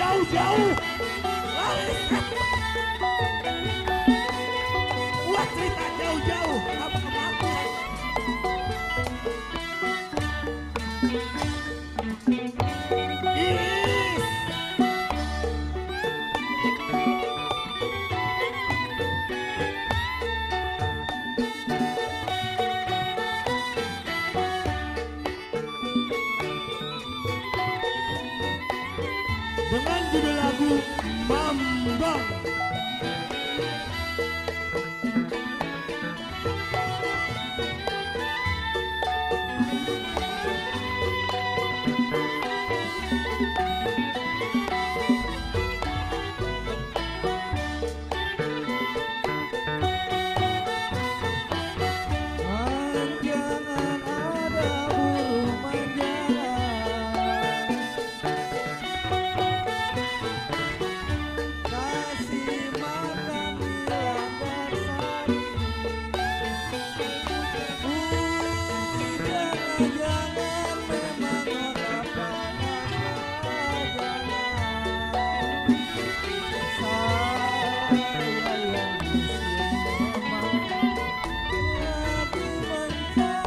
jauh-jauh. Buat cerita jauh-jauh. Apa kematian? Iris. Dengan judul lagu Mambang. Manjangan ada burung manjangan, kasih makan nilam bersari. Jangan-jangan memang orang panah saya yang miskin memang aku mencari.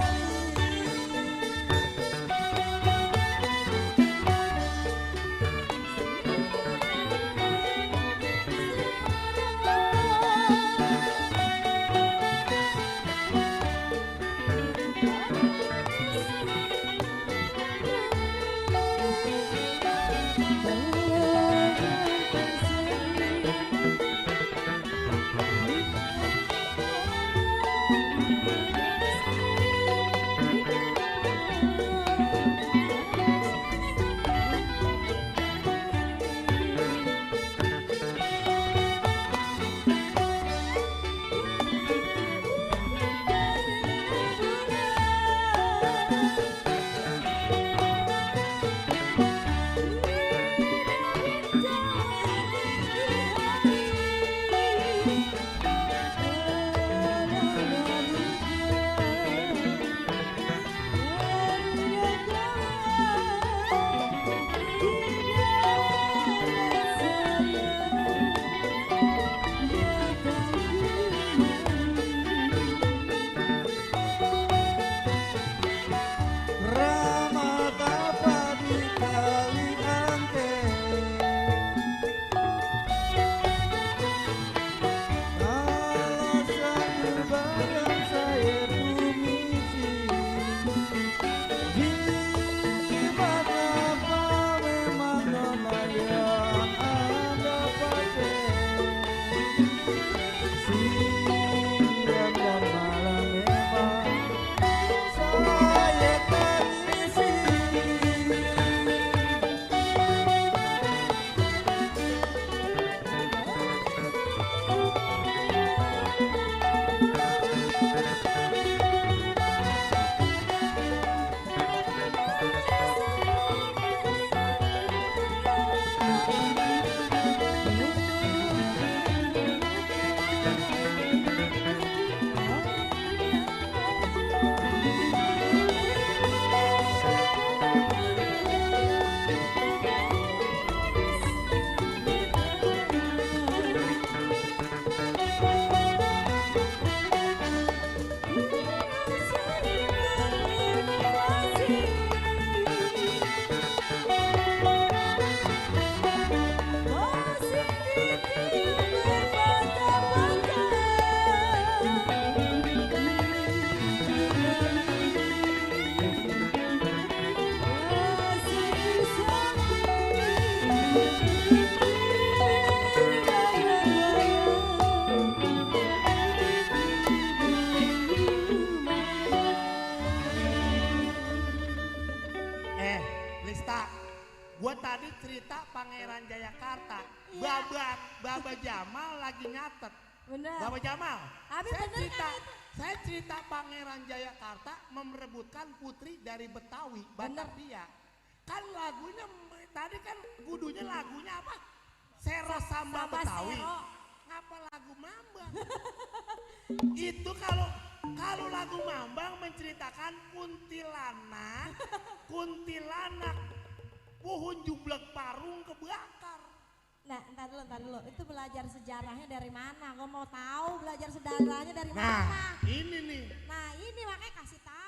Ramat apa di kali ante, kalau sambil bayang saya tumisi, di mana apa memang nona yang anda pakai, siang dan malam memang saya tangisi. Lista, gua tadi cerita Pangeran Jayakarta. Iya. Baba Jamal lagi nyatet. Bener. Baba Jamal, Abi saya bener cerita, kan itu? saya cerita Pangeran Jayakarta merebutkan putri dari Betawi, Batavia. Kan lagunya tadi kan gudunya lagunya apa? Sero Samba Samba Betawi. Sero. Ngapa lagu Mambang? Itu kalau lagu Mambang menceritakan kuntilanak, puhun jublek parung kebakar. Nah, entar dulu. Itu belajar sejarahnya dari mana? Gue mau tahu belajar sejarahnya dari Nah, mana. ini nih. Nah, ini makanya kasih tahu.